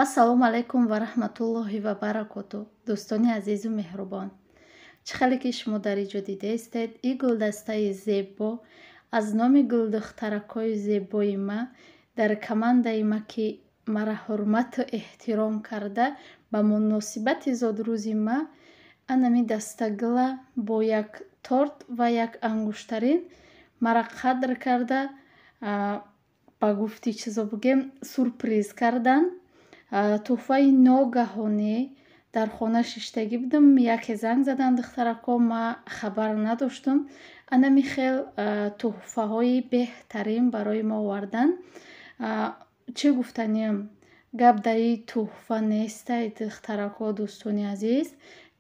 Ассалому алайкум ва раҳматуллоҳи ва баракоту. Дӯстони азизу меҳрубон, чӣ хеле ки шумо дар инҷо дидаистед, ин гулдастаи зебо аз номи гулдухтаракҳои зебои ма дар командаи ма, ки мара ҳурмату эҳтиром карда, ба муносибати зодрӯзи ма анами дастагула бо як торт ва як ангуштарин мара қадр карда, ба гуфти чизо бигем, сюрприз кардан. Тӯҳфаи ногаҳонӣ. Дар хона шиштагӣ будам, яке занг задан духтарако, ма хабар надоштум. Анами хел тӯҳфаҳои беҳтарин барои мо овардан. Чӣ гуфтаниям, гап дар ин тӯҳфа нестай, духтарако, дӯстони азиз,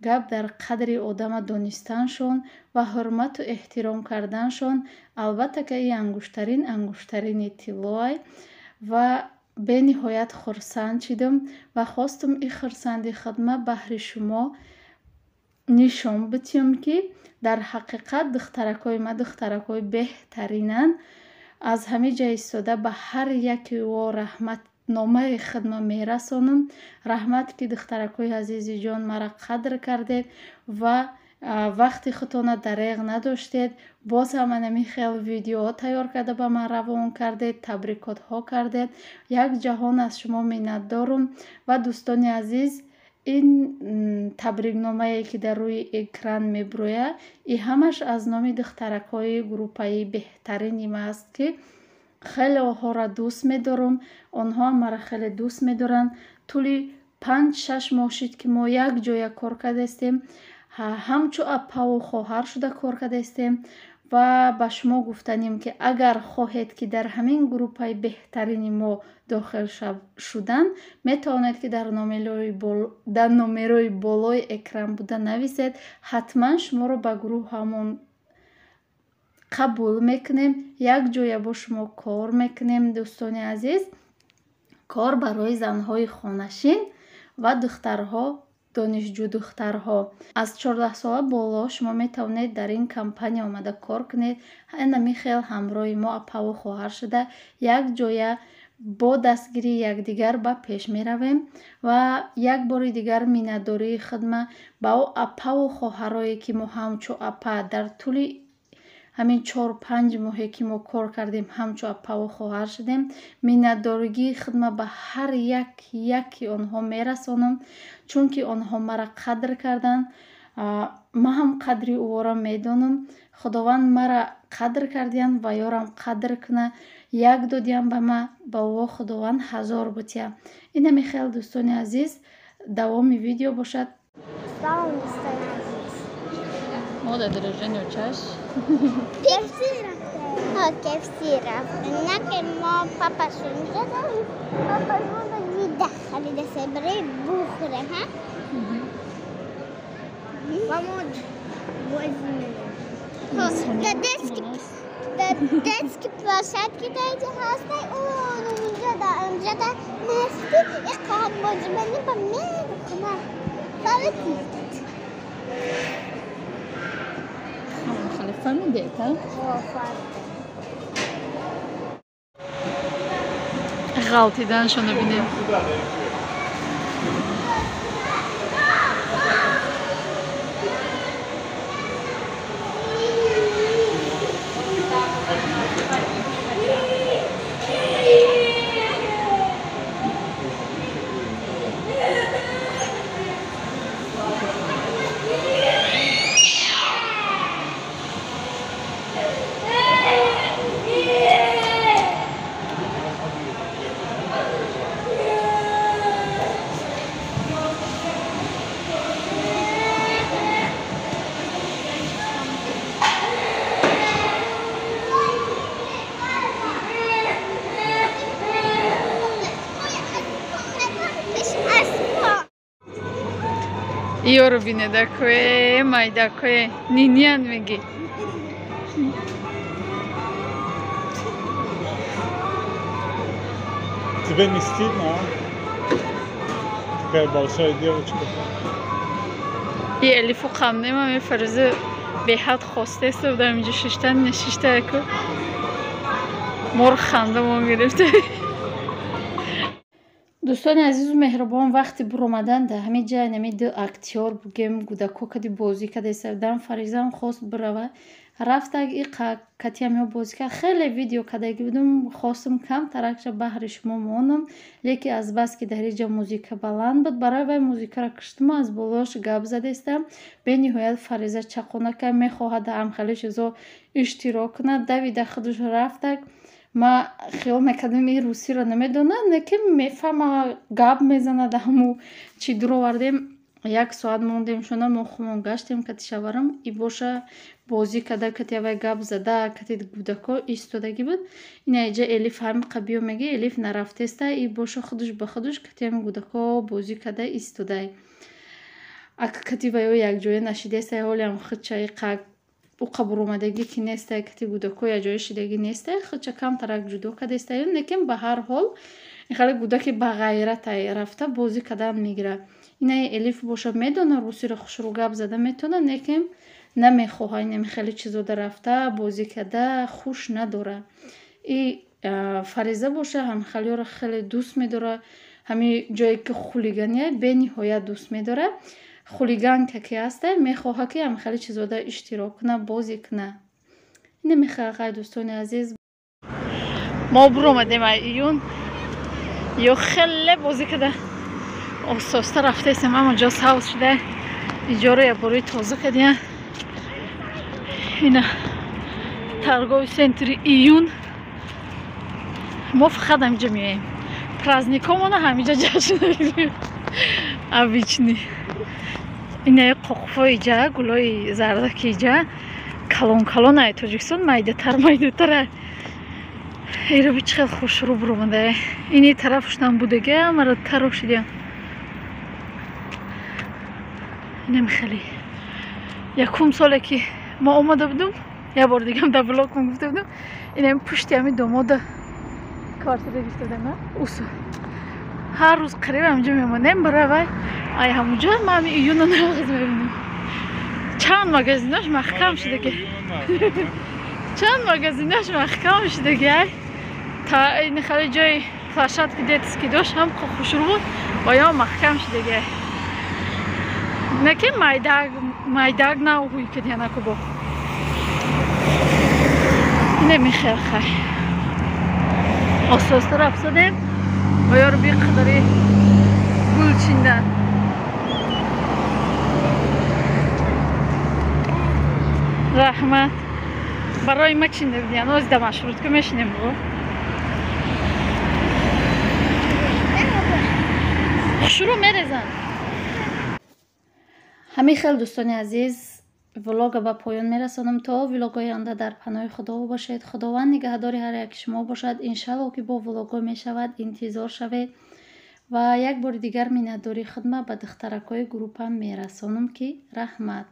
гап дар қадри одама донистаншон ва ҳурмату эҳтиром карданшон. Албатта ки ин ангуштарин ангуштарини тиллоай ва бениҳоят хурсанд шидам ва хостум ин хурсанди хидма баҳри шумо нишон битиҳам, ки дар ҳақиқат духтаракҳои ма духтаракҳои беҳтаринанд. Аз ҳамин ҷа истода ба ҳар яки ӯ раҳматномаи хидма мерасонам. Раҳмат, ки духтаракҳои азизи ҷон мара қадр кардед ва вақти худтона дареғ надоштед. Боз ҳам анами хел видеоҳо тайёр карда ба ман равон кардед, табрикотҳо кардед. Як ҷаҳон аз шумо миннатдорум. Ва дӯстони азиз, ин табрикномае, ки дар рӯи экран мебурӯяд, и ҳамаш аз номи духтаракҳои группаи беҳтарини ма аст, ки хеле онҳоро дӯст медорам, онҳоам маро хеле дӯст медоранд. Тӯли 5-6 моҳ шуд, ки мо як ҷоя кор кардаистем, ҳамчу апаву хоҳар шуда кор кардаистем. Ва ба шумо гуфтанем, ки агар хоҳед, ки дар ҳамин группаи беҳтарини мо дохил шудан, метавонед, ки дар номерои болои экран буда нависед. Ҳатман шуморо ба гурӯҳамон қабул мекунем, як ҷоя бо шумо кор мекунем. Дӯстони азиз, кор барои занҳои хонашин ва духтарҳо, донишҷӯ духтарҳо аз 14 сола боло шумо метавонед дар ин компания омада кор кунед. Анами хел ҳамроҳи мо апаву хоҳар шуда як ҷоя бо дастгирии якдигар ба пеш меравем. Ва як бори дигар миннатдории хидма ба ӯ апаву хоҳарое, ки мо ҳамчу апа дар тӯли ҳамин 4-5 моҳе, ки мо кор кардем, ҳамчу апаву хоҳар шудем. Миннатдоригии хидма ба ҳар як яки онҳо мерасонам, чунки онҳо мара қадр карданд, ман ҳам қадри ӯро медонам. Худованд мара қадр кардиянд ва ёрам қадр куна. Як додиям ба ма, ба ӯ Худованд ҳазор бутия. Инами хел, дӯстони азиз, давоми видео бошад. Салом, дӯстони азиз. Мо дар дорожани очаш KFC рафтем. Ҳа, KFC рафтем. На ки мо папашон задам, папашон дида харида барои бухӯрем, ҳа? Ва мо бозӣ мерем. Дар детский площадки дар инҷа ҳастай, унҷа дар унҷа дар мести иқоқ бозӣ менем ба мерем хона. Фаҳмидед? Хеле фаҳмидед, ҳа? Фаҳмидем. Ғалтиданшонро бинем. Иёро бинедакое, майдакое, ниниян мегӣ. Тебе не стыдно, а? Такая большая девочка. И Элифу қамнема мефарзу беҳад хостеста будам инҷо шиштан, нешиштаяку. Мор хандамон гирифта. Дӯстони азизу меҳрубон, вақти буромадан дар ҳамин ҷа нами ду актёр бугем, гудако кади бозӣ кадаиста будан. Фаризам хост бирава, рафтак и катиамё бозӣ кард. Хеле видео кардагӣ будум, хостум камтаракша баҳри шумо монам, лекин азбаски дар инҷа музика баланд буд, барои вай музикаро киштуму аз болош гап задестам. Бениҳоят Фариза чақонака мехоҳад ҳамхели чизо иштирок кунад. Давида худаш рафтак. Ма хиёл мекардам, ин русиро намедонад, лекин мефаҳма, гап мезанад. Ҳаму чӣ дуровардем, як соат мондем шона, мо хумон гаштем кати шаварам. И боша бозӣ карда, кати авай гап зада, кати гудако истодагӣ буд. Ина иҷа Элиф ҳамиқа биё меги, Элиф нарафтеста. И боша худуш ба худуш кати ҳами гудако бозӣ карда истодай. Ака кати ваё якҷоя нашидеста, ҳолиам худча иқа уқа буромадагӣ ки нестай, кати гудако якҷоя шидагӣ нестай, худча камтарак ҷудо кардестай. Лекин ба ҳар ҳол хеле гудаки бағайратай, рафта бозӣ кардан мегирад. Инаи Элиф боша медона русиро, хушрӯ гап зада метавонад, лекин намехоҳад инами хеле чизода рафта бозӣ карда хуш надорад. И Фариза боша ҳамхелиёро хеле дӯст медорад. Ҳамин ҷое ки хулигания бениҳоят дӯст медорад. Хулиганка ки ҳастай, мехоҳад ки ҳамхеле чизода иштирок кунад, бозӣ кунад. Ина мехоҳад. Дӯстони азиз, мо буромадем ай июн, ё хеле бозӣ карда оҳиста рафтаистем. Ҳама ҷо савз шуда, иҷоро якбораи тоза кардиян. Ина торговый центри Июн. Мо фақат ҳамиҷа меоем, праздникомона ҳамиҷа ҷашн мегирем обычный. Инаи қоқфои иҷа, гулои зардаки иҷа калон калон, ай Тоҷикистон майдатар майдатара. Ироби чӣ хел хушрӯ буромада. Ини тарафушнам будаги, ҳамаро тарошидиям. Инам хеле якум соле ки мо омада будум, як бор дигам дар блогмон гуфта будум, инам пушти ҳами домода квартира гирифта будам. Усу ҳар рӯз қариб ҳаминҷо мемонем. Барои вай ай ҳамунҷо ма ҳами июна нағз мебинем. Чанд магазинош маҳкам шудаги, чанд магазинош маҳкам шудаги. Ай та ин хеле ҷои площадки детский дошт, ҳам хушрӯ буд, ва ё маҳкам шудаги. Ай не ки майдаг майдаг нав ҳуй кардиянаку бо инами хел. Хай, оҳиста рафтодем ва ёро биқадари гул чиндан. Раҳмат, барои ма чинда будиян. Ози да маршрутка мешинем бо хушрӯ мерезан. Ҳамин хел, дӯстони азиз, влога ба поён мерасонам. То влогҳои оянда дар паноҳи Худо бошед. Худованд нигаҳдори ҳар яки шумо бошад. Иншалло ки бо влогҳо мешавад, интизор шавед. Ва як бори дигар миннатдории худма ба духтаракҳои группам мерасонам, ки раҳмат.